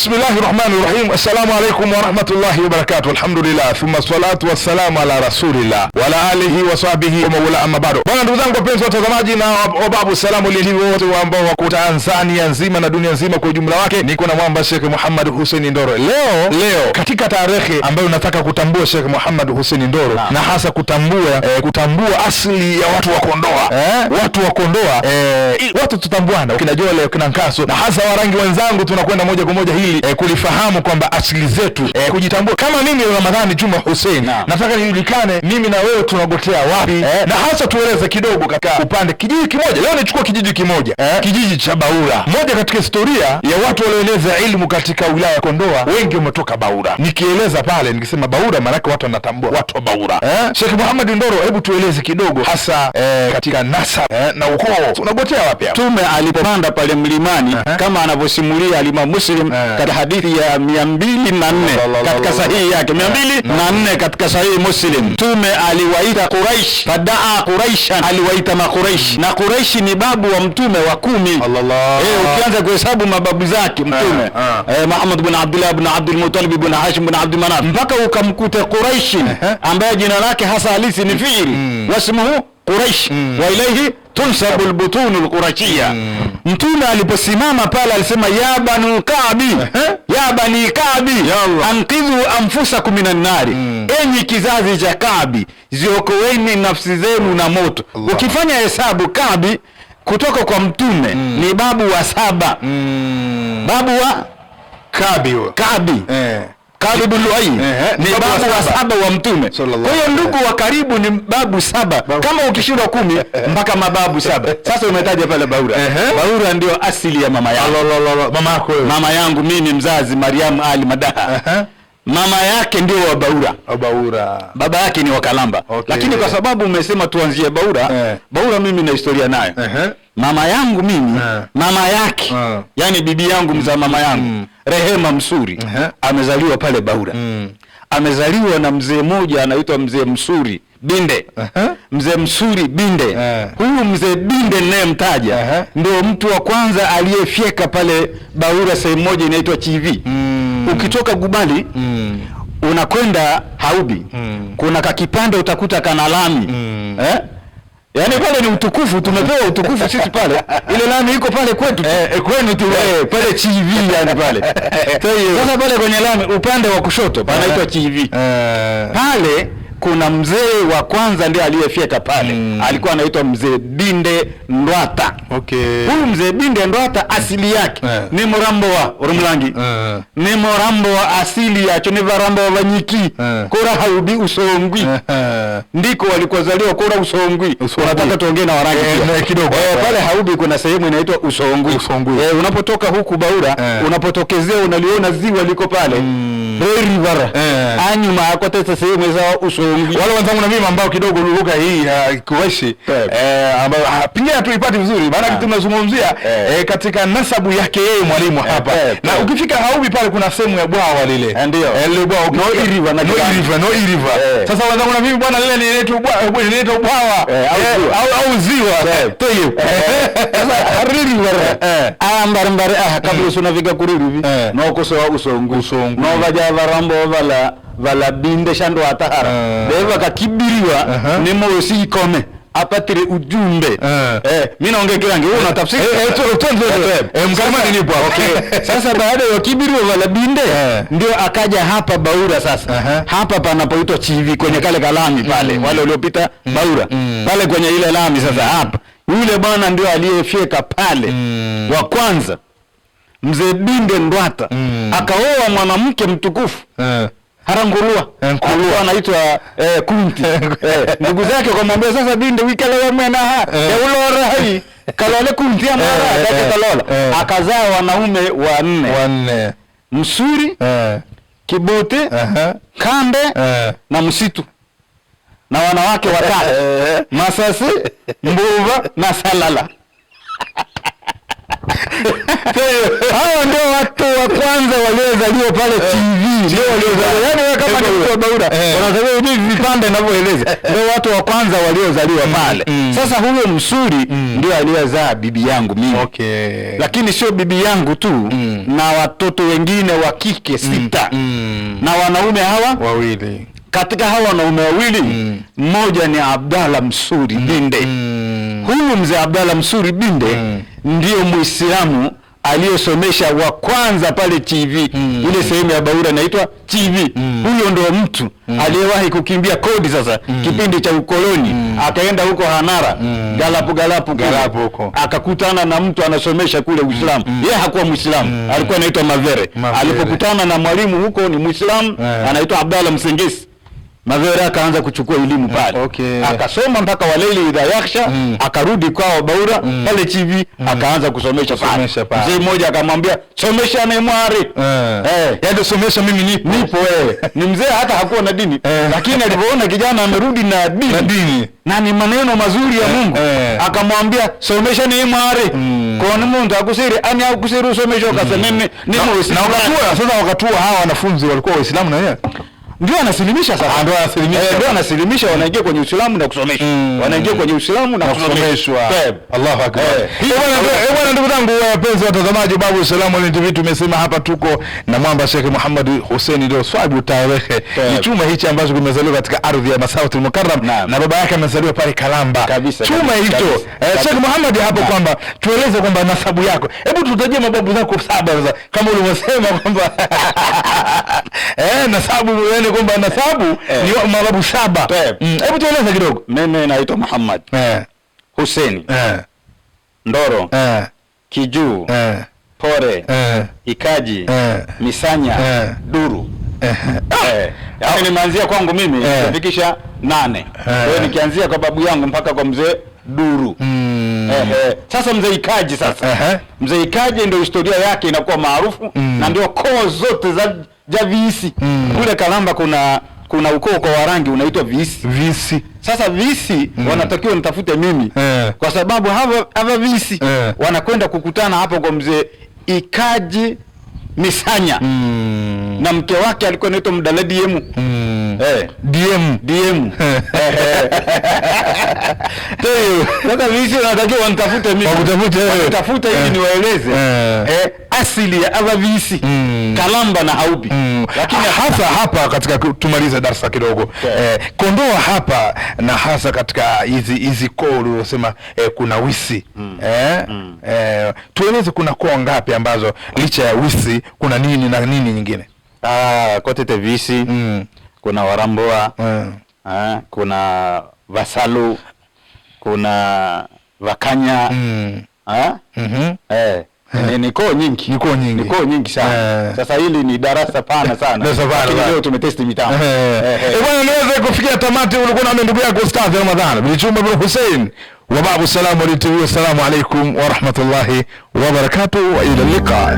Bismillahi rahmani rahim. Assalamu alaikum warahmatullahi wabarakatuh. Alhamdulillah thumma salatu wassalamu ala rasulillah wa ala alihi wa sahbihi wa mawala, amma bado. Bwana, ndugu zangu wapenzi watazamaji na wababu, salamu lilivyo wote ambao wako Tanzania nzima na dunia nzima kwa ujumla wake, niko na mwamba Sheikh Muhammad Hussein Ndoro. Leo leo katika tarehe ambayo nataka kutambua Sheikh Muhammad Hussein Ndoro na hasa kutambua asili ya watu wa Kondoa, watu wa Kondoa, watu tutambuana, kina Jole, kina Nkaso na hasa Warangi wenzangu, tunakwenda moja kwa moja hili kulifahamu kwamba asili zetu, kujitambua. Kama mimi Ramadhani Juma Hussein nataka nijulikane mimi na wewe tunagotea wapi, na hasa tueleze kidogo katika upande kijiji kimoja. Leo nichukua kijiji kimoja, kijiji cha Baura, moja katika historia ya watu walioeneza ilmu katika wilaya ya Kondoa, wengi wametoka Baura. Nikieleza pale nikisema Baura, maanake watu wanatambua watu wa Baura. Sheikh Muhammad Ndoro, hebu tueleze kidogo hasa katika nasab na ukoo unagotea wapi hapo? Mtume alipopanda pale mlimani kama anavyosimulia Alimamu Muslim katika hadithi ya 204 katika sahihi yake 204 katika sahihi Muslim, Mtume aliwaita Quraish, fadaa Quraishan, aliwaita Makuraish, na Quraishi ni babu wa Mtume wa 10. Ukianza kuhesabu mababu zake Mtume Muhammad bin Abdullah bin Abdul Muttalib bin Hashim bin Abdul Manaf mpaka ukamkuta Quraish ambaye jina lake hasa halisi ni Fiiri, wasmuhu Quraish wa ilaihi tunsabu albutunu alqurashia. Mtume aliposimama pale alisema ya banu Kaabi, ya bani Kaabi, anqidhu anfusakum minan nari, enyi kizazi cha Kaabi, ziokoeni nafsi zenu na moto. Ukifanya hesabu Kaabi kutoka kwa Mtume ni babu wa 7. Babu wa Kaabi huyo. Kaabi. Kaabi bin Luai ni babu wa 7 wa Mtume. Kwa hiyo ndugu wa karibu ni babu 7. Kama ukishindwa 10 mpaka mababu 7. Sasa umetaja pale Baura. Baura ndio asili ya mama yangu. Mama yako wewe. Mama yangu mimi mzazi Mariam Ali Madaha. Mama yake ndio wa Baura. Wa Baura. Baba yake ni wa Kalamba. Lakini kwa sababu umesema tuanzie Baura, Baura mimi na historia nayo. Mama yangu mimi, mama yake, yani bibi yangu mzaa mama yangu, Rehema Msuri, amezaliwa pale Baura. Amezaliwa na mzee mmoja anaitwa Mzee Msuri Binde. Mzee Msuri Binde. Huyu Mzee Binde ninayemtaja ndio mtu wa kwanza aliyefyeka pale Baura sehemu moja inaitwa Chivi. Ukitoka Gubali unakwenda Haubi, kuna kakipande utakuta kana lami. Yaani pale ni utukufu, tumepewa utukufu sisi pale. Ile lami iko pale kwetu. Kwenu tu. Pale Chivi yani pale. Sasa pale kwenye lami upande wa kushoto panaitwa Chivi. Pale kuna mzee wa kwanza ndiye aliyefyeka pale. Alikuwa anaitwa Mzee Binde Ndwata. Huyu Mzee Binde Ndwata asili yake ni Murambo wa Urumlangi. Ni Murambo wa asili yacho ni Varambo wa Vanyiki. Kora Haubi Usongwi. Ndiko walikozaliwa Kora Usongwi. Unataka tuongee na Warangi pia kidogo. Pale Haubi kuna sehemu inaitwa Usongwi. Unapotoka huku Baura, unapotokezea unaliona ziwa liko pale. River. Anyuma akotesa sehemu za Usongwi. Wale wenzangu na mimi ambao kidogo lugha hii ya Kureishi ambayo pengine hatuipati vizuri, maana kitu tunazungumzia katika nasabu yake yeye mwalimu hapa. Na ukifika Haubi pale kuna sehemu ya bwawa lile. Ndio. Lile bwawa No River na No River, No River. Sasa wenzangu na mimi bwana, lile linaitwa bwawa, linaitwa bwawa au ziwa. Sasa River. Ambari kabla usunafika kuri hivi. No kosoa Usongwi. No vaja Varambo vala Binde shando atahara. Beva kakibiriwa ni moyo ikome apatire ujumbe. Mimi naongea kirangi, wewe unatafsiri. Mkamani nipo hapo. Sasa baada ya kibiriwa vala Binde ndio akaja hapa Baura sasa. Hapa panapoitwa Chivi kwenye kale kalami pale, wale waliopita Baura. Pale kwenye ile lami sasa hapa. Yule bwana ndio aliyefyeka pale wa kwanza. Mzee Binde Ndwata akaoa mwanamke mtukufu Harangulua. Alikuwa anaitwa Kunti. Ndugu zake wakamwambia sasa Binde wikale mwana ha ya ulora hai kalole Kunti amara dake kalola. Akazaa wanaume wanne. Msuri, Kibote, Kambe na Msitu. Na wanawake watatu, Masasi, Mbuva na Salala. Hao ndio watu wa kwanza waliozaliwa pale TV. Ndio waliozaliwa. Yaani wewe kama ni mtu wa Baura wanazaliwa hivi vipande ninavyoeleza, ndio watu wa kwanza waliozaliwa pale. Sasa huyo Msuri ndio aliyezaa bibi yangu mimi. Lakini sio bibi yangu tu, na watoto wengine wa kike 6 na wanaume hawa wawili. Katika hawa wanaume wawili mmoja ni Abdalla Msuri Binde. Huyu mzee Abdalla Msuri Binde ndio Muislamu aliyosomesha wa kwanza pale TV. Ile sehemu ya Baura inaitwa TV. Huyo ndio mtu aliyewahi kukimbia kodi sasa kipindi cha ukoloni, akaenda huko Hanara galapu Galapu huko, akakutana na mtu anasomesha kule Uislamu. Yeye hakuwa Muislamu, alikuwa anaitwa Mavere. Alipokutana na mwalimu huko ni Muislamu, anaitwa Abdalla Msengesi. Mavere akaanza kuchukua elimu pale. Akasoma mpaka waleli idha yakhsha, akarudi kwao Baura pale TV, akaanza kusomesha pale. Mzee mmoja akamwambia somesha na mwari. Yaani somesha mimi nipo. Ni mzee hata hakuwa na dini, lakini alipoona kijana amerudi na dini na ni maneno mazuri ya Mungu, akamwambia somesha ni mwari. Kwa nini Mungu akusiri ani akusiri usomesha ukasema mimi ni Muislamu. Na wakati sasa wakati hawa wanafunzi walikuwa Waislamu na yeye ndio anasilimisha sasa. Ndio anasilimisha. Ndio anasilimisha, wanaingia kwenye Uislamu na kusomeshwa. Wanaingia kwenye Uislamu na kusomeshwa. Allahu Akbar. Bwana ndugu zangu wapenzi watazamaji, Babu Salamu Online TV, tumesema hapa tuko na mwamba Sheikh Muhammad Hussein ndio swahibu tarehe. Ni chuma hichi ambacho kimezaliwa katika ardhi ya Masauti Mukarram na baba yake amezaliwa pale Kalamba. Chuma hicho. Sheikh Muhammad hapo kwamba tueleze kwamba nasabu yako. Hebu tutajie mababu zako 7 sasa kama ulivyosema kwamba nasabu yani kwamba nasabu ni mababu 7. Hebu tueleze kidogo. Mimi naitwa Muhammad Hussein Ndoro Kijuu Pore Ikaji Misanya Duru. Yaani nimeanzia kwangu mimi kufikisha 8. Kwa hiyo nikianzia kwa babu yangu mpaka kwa mzee Duru. Sasa mzee Ikaji sasa. Mzee Ikaji ndio historia yake inakuwa maarufu na ndio koo zote za Viisi. Kule Kalamba kuna ukoo kwa Warangi unaitwa Viisi. Viisi. Sasa Viisi wanatakiwa nitafute mimi kwa sababu hawa Viisi wanakwenda kukutana hapo kwa mzee Ikaji Misanya. Na mke wake alikuwa anaitwa Mdala DM. DM. Sasa Viisi wanatakiwa wanitafute mimi. Wakutafute ili niwaeleze asili ya hawa Viisi Kalamba na Haubi. Lakini hasa hapa katika tumaliza darasa kidogo. Kondoa hapa na hasa katika hizi koo uliosema kuna wisi. Tueleze kuna koo ngapi ambazo licha ya wisi kuna nini na nini nyingine? Kote Viisi. Kuna Waramboa, kuna Vasalu, kuna Vakanya. Ni koo nyingi. Ni koo nyingi sana. Sasa hili ni darasa pana sana. Lakini leo tumetesti mitambo. Bwana niweze kufikia tamati. Ulikuwa na ndugu yako Ustadh Ramadhan Bilichuma bin Hussein wa Babu Salamu Online TV. Assalamu alaykum wa rahmatullahi wa barakatuh wa ila liqa.